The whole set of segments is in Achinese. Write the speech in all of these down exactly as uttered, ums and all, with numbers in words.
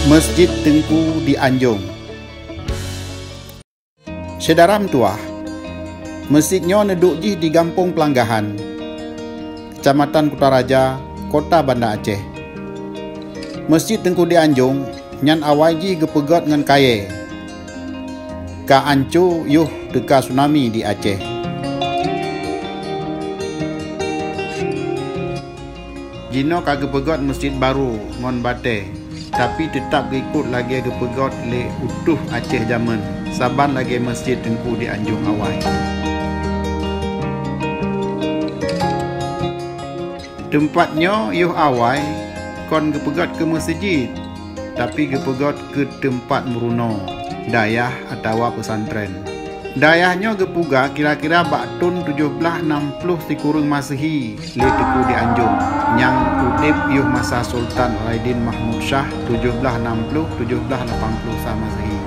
Masjid Teungku di Anjong. Syedara meutuwah, masjid nyoe neuduek jih di Gampông Peulanggahan, Keucamatan Kutaraja, Kota Banda Aceh. Masjid Teungku di Anjong nyan awai jih geupeugöt ngon kayée, ka anco yoh teuka tsunami di Aceh. Jinoe ka geupeugöt masjid barô ngon batée, tapi teutab geuikot lagée geupeugöt lé utôh Aceh jamén, saban lagée Masjid Teungku di Anjong awai. Teumpat nyoe yoh awai kon geupeugöt keu meuseujid, tapi geupeugöt keu teumpat meurunoe, dayah atawa peusantren. Dayah nyoe geupeugah kira-kira bak thon tujoh blaih nam ploh sikureueng Masehi lé Teungku di Anjong, nyang udeb yoh masa Sultan Raidin Mahmud Syah tujoh blaih nam ploh tujoh blaih lapan ploh sa Masehi.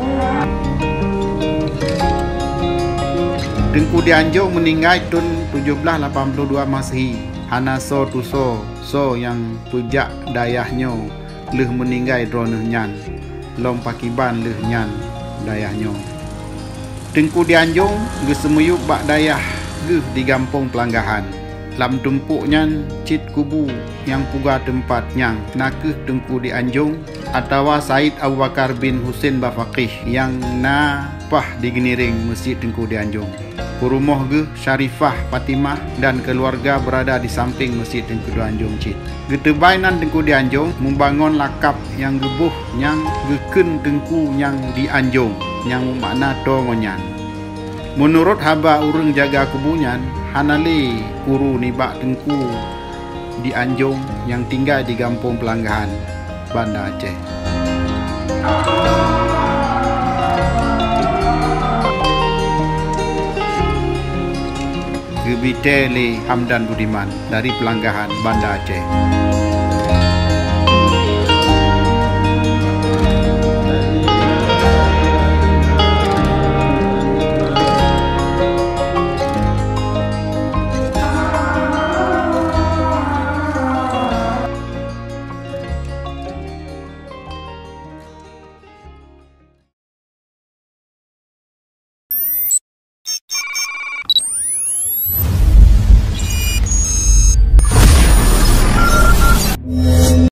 Teungku di Anjong meuninggai thon tujoh blaih lapan ploh dua Masehi. Hana soe tusoe soe nyang peujak dayah nyoe lheueh meuninggai droeneueh nyan, lom pakiban lheueh nyan dayah nyoe. Teungku di Anjong geuseumiyueb bak dayah geuh di Gampông Peulanggahan. Lam tumpôk nyan cit kubu nyang peugah teumpat nyan, na kheueh Teungku di Anjong atawa Said Abu Bakar bin Husein Bafaqih nyang na paih di geuniréng Masjid Teungku di Anjong. Peurumoh geuh Syarifah Fatimah dan keuluwarga beurada di sampéng Masjid Teungku di Anjong cit. Geuteubai nan Teungku di Anjong meubangon lakab nyang geuboh nyang geukheun Teungku nyang di Anjong, nyang meumakna toe ngon nyan. Meunurot haba ureuëng jaga kubu nyan, hana lé kuru nibak Teungku di Anjong nyang tinggai di Gampông Peulanggahan, Banda Aceh. Geubitée lé Hamdan Budiman dari Peulanggahan, Banda Aceh.